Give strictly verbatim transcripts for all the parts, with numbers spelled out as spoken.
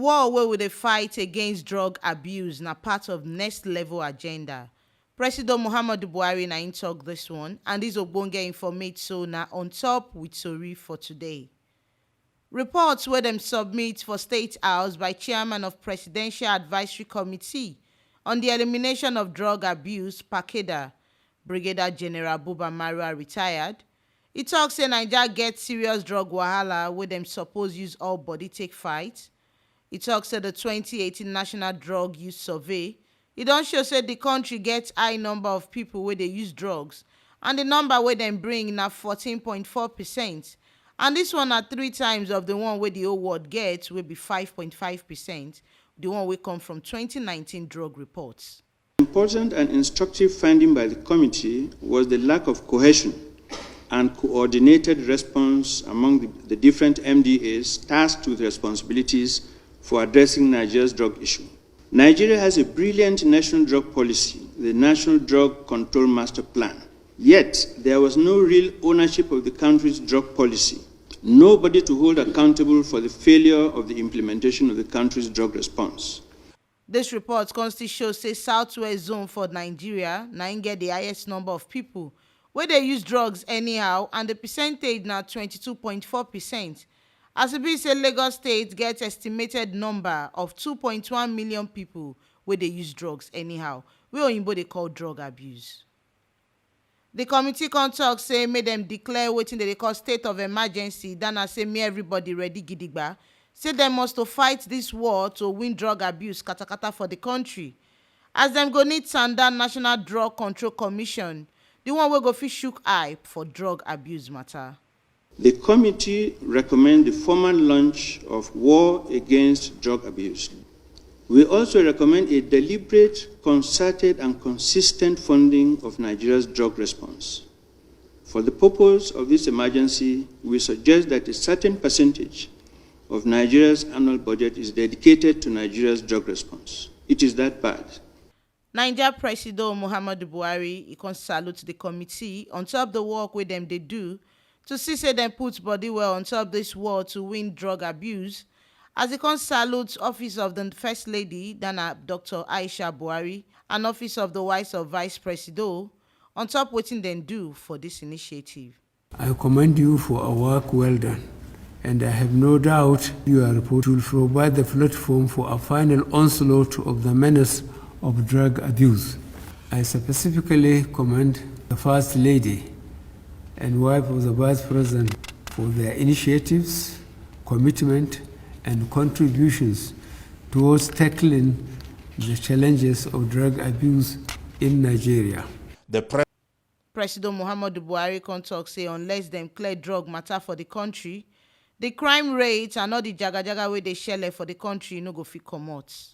War wey we dey fight against drug abuse na part of next level agenda. President Muhammadu Buhari na im talk this one, and this ogbonge informate so na on top with tori for today. Reports wey dem submit for State House by chairman of Presidential Advisory Committee on the Elimination of Drug Abuse, pakeda, Brigadier General Buba Marwa, retired, e talk say Naija get serious drug wahala wey dem suppose use all body take fight. E talk say the twenty eighteen National Drug Use Survey, e don show say the country get high number of people wey dey use drugs, and the number wey dem bring na fourteen point four percent, and this one na three times of the one wey the whole world get, wey be five point five percent, the one wey come from twenty nineteen drug reports. Important and instructive finding by the committee was the lack of cohesion and coordinated response among the, the different M D As tasked with responsibilities for addressing Nigeria's drug issue. Nigeria has a brilliant national drug policy, the National Drug Control Master Plan. Yet, there was no real ownership of the country's drug policy, nobody to hold accountable for the failure of the implementation of the country's drug response. This report come still show say Southwest Zone for Nigeria na im get the highest number of people wey dey use drugs anyhow, and the percentage na twenty-two point four percent. As e be say Lagos State get estimated number of two point one million people wey dey use drugs anyhow, wey oyinbo dey call drug abuse. The committee come talk say make dem declare wetin dem dey call state of emergency, than as say make everybody ready gidigba. Say dem must to fight this war to win drug abuse katakata for the country. As dem go need sanda National Drug Control Commission, the one wey go fit shook eye for drug abuse matter. The committee recommend the formal launch of War Against Drug Abuse. We also recommend a deliberate, concerted, and consistent funding of Nigeria's drug response. For the purpose of this emergency, we suggest that a certain percentage of Nigeria's annual budget is dedicated to Nigeria's drug response. It is that bad. Niger Presido Muhammadu Buhari, e come salute the committee on top the work wey dem dey do to see say dem put body well on top this war to win drug abuse. As e come salute office of the First Lady, Dana Doctor Aisha Buhari, and office of the Vice of Vice Presido on top wetin dem do for this initiative. I commend you for a work well done, and I have no doubt your report will provide the platform for a final onslaught of the menace of drug abuse. I specifically commend the First Lady and wife of the Vice President for their initiatives, commitment, and contributions towards tackling the challenges of drug abuse in Nigeria. The pre- President Muhammadu Buhari come talk say unless dem clear drug matter for the country, the crime rate and all the jagajaga wey dey shele for the country no go fit comot.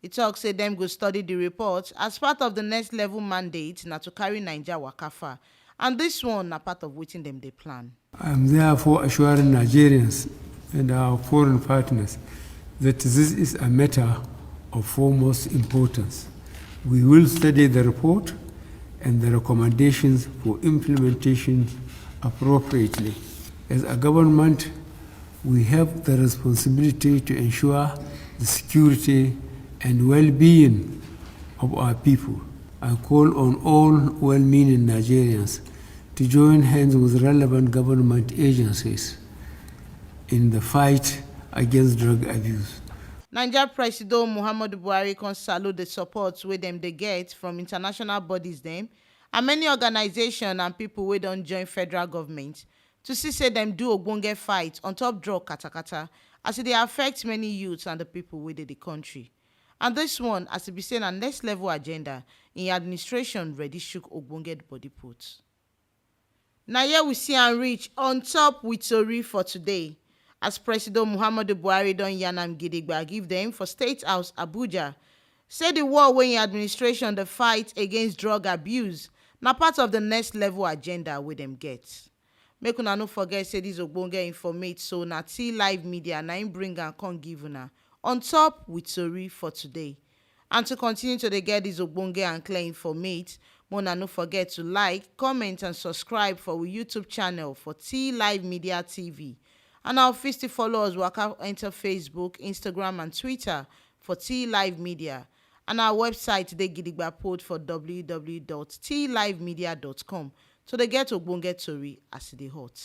E talk say dem go study the report as part of the next level mandate na to carry Naija waka far, and this one na part of wetin dem dey plan. I am therefore assuring Nigerians and our foreign partners that this is a matter of foremost importance. We will study the report and the recommendations for implementation appropriately. As a government, we have the responsibility to ensure the security and well-being of our people. I call on all well-meaning Nigerians to join hands with relevant government agencies in the fight against drug abuse. Naija Presido Muhammadu Buhari come salute the support wey dem dey get from international bodies dem and many organizations and people wey don join federal government to see say dem do ogbonge fight on top drug katakata as e dey affect many youths and the people wey dey the country. And this one, as e be say na next level agenda, im administration ready shook ogbonge body put. Na here we see am reach on top with tori for today. As President Muhammadu Buhari don yarn am gidigba give dem for State House Abuja, say the war wey im administration dey fight against drug abuse na part of the next level agenda wey dem get. Make una no forget say this ogbonge informate so na T Live Media na im bring am come give una on top with tori for today. And to continue to dey get these ogbonge and clear informate, make una no forget to like, comment and subscribe for we YouTube channel for T Live Media T V. And our fit still follow us waka enter Facebook, Instagram and Twitter for T Live Media. And our website dey gidigba put for w w w dot t live media dot com to dey get ogbonge tori as e dey hot.